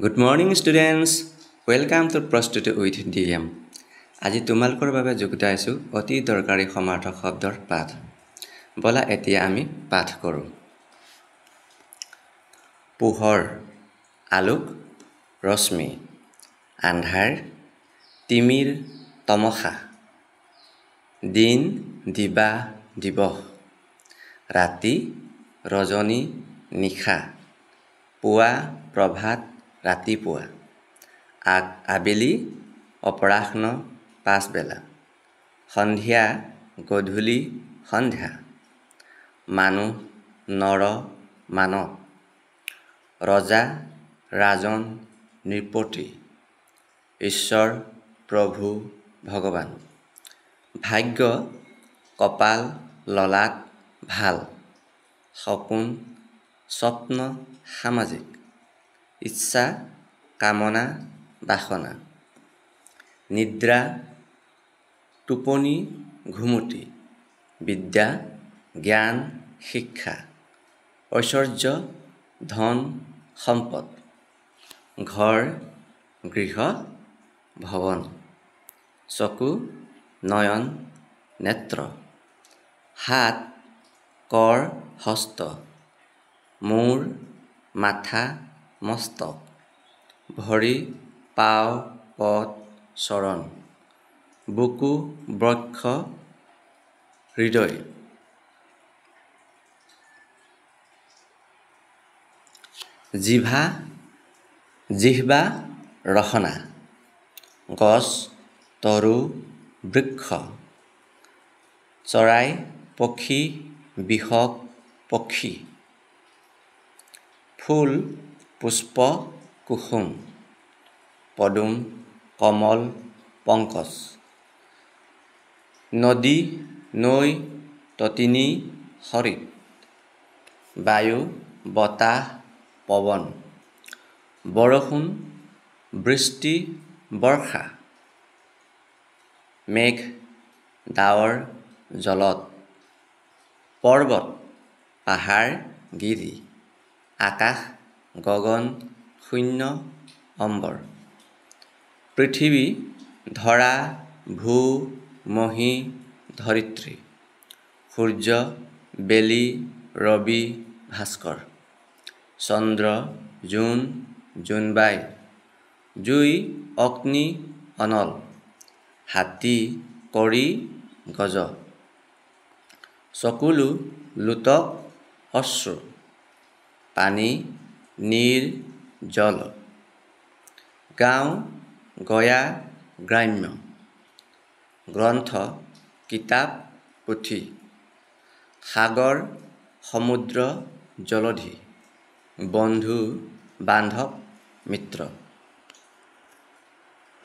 Good morning students, welcome to প্ৰস্তুতি with D M. আজি তোমালোকৰ বাবে যুগুতাইছোঁ অতি দৰকাৰী সমাৰ্থক শব্দৰ পাঠ। ব'লা এতিয়া আমি পাঠ কৰোঁ। পোহৰ, আলোক, ৰশ্মি। আন্ধাৰ, তিমিৰ, তমসা। দিন, দিবা, দিৱস। ৰাতি, ৰজনী, নিশা। পুৱা, প্ৰভাত, ৰাতিপুৱা। আগ আবেলি, অপৰাহ্ন, পাছবেলা। সন্ধিয়া, গধূলি, সন্ধ্যা। মানুহ, নৰ, মানৱ। ৰজা, ৰাজন, নৃপতি। ঈশ্বৰ, প্ৰভু, ভগৱান। ভাগ্য, কপাল, ললাট, ভাল। সপোন, স্বপ্ন, সামাজিক। ইচ্ছা, কামনা, বাসনা। নিদ্ৰা, টোপনি, ঘুমটি। বিদ্যা, জ্ঞান, শিক্ষা। ঐশ্বৰ্য, ধন, সম্পদ। ঘৰ, গৃহ, ভৱন। চকু, নয়ন, নেত্ৰ। হাত, কৰ, হস্ত। মূৰ, মাথা, মস্তক। ভৰি, পাও, পদ, চৰণ। বুকু, বক্ষ, হৃদয়। জিভা, জিহ্বা, ৰসনা। গছ, তৰু, বৃক্ষ। চৰাই, পক্ষী, বিহগ, পক্ষী। ফুল, পুষ্প, কুসুম। পদুম, কমল, পংকজ। নদী, নৈ, তটিনী, হৰিত। বায়ু, বতাহ, পৱন। বৰষুণ, বৃষ্টি, বৰ্ষা। মেঘ, ডাৱৰ, জলদ। পৰ্বত, পাহাৰ, গিৰি। আকাশ, গগন, শূন্য, অম্বৰ। পৃথিৱী, ধৰা, ভূ, মহী, ধৰিত্ৰী। সূৰ্য, বেলি, ৰবি, ভাস্কৰ। চন্দ্ৰ, জোন, জোনবাই। জুই, অগ্নি, অনল। হাতী, কড়ি, গজ। চকুলো, লোতক, অশ্ৰু। পানী, নীৰ, জল। গাঁও, গয়া, গ্ৰাম্য। গ্ৰন্থ, কিতাপ, পুথি। সাগৰ, সমুদ্ৰ, জলধি। বন্ধু, বান্ধৱ, মিত্ৰ।